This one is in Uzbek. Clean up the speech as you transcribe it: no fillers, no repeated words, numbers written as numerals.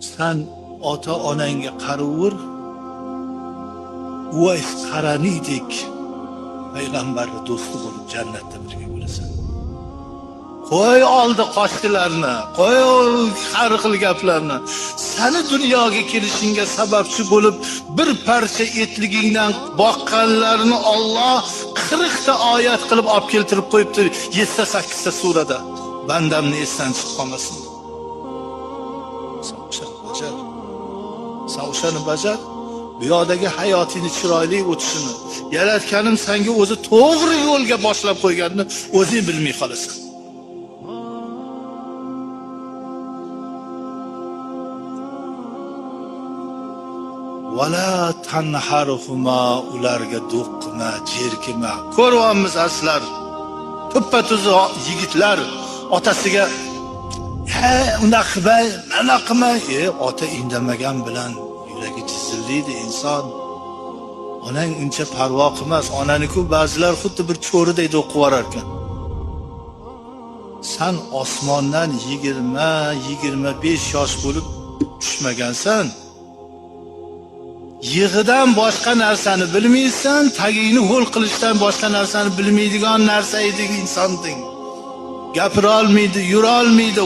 San ota onangga qarovur, Uvays Qaraniydek payg'ambarni do'sti bo'lib jannatda birga bo'lasan. Qo'y oldi qochdilarni, qo'y har xil gaplarni. Sani dunyoga kelishingga sababchi bo'lib bir parcha etligingdan boqqanlarni Olloh 40 ta oyat qilib olib keltirib qo'yibdi 7 ta 8 ta surada. Bandamni esdan chiqib qolmasin. Sen o'shani bajar. Sen o'shani bajar. Bu yoqdagi hayotingni chiroyli o'tishini, yaratganim senga o'zi to'g'ri yo'lga boshlab qo'yganini o'zing bilmay qolasan. Vala tanharhuma, ularga do'q qilma, jerkima. Ko'ryapmiz aslar. Tuppa tuzu yigitlar otasiga ha unaqa qilma, mana qilma. Ota indamagan bilan yuragi jizillaydi inson. Onang uncha parvo qilmas. Onani-ku ba'zilar xuddi bir cho'riday do'q yuborar ekan. San osmondan 20-25 yosh bo'lib tushmagansan. Yig'idan boshqa narsani bilmaysan, tagingni ho'l qilishdan boshqa narsani bilmaydigan narsa eding insonding. Gapira olmaydi, yura olmaydi.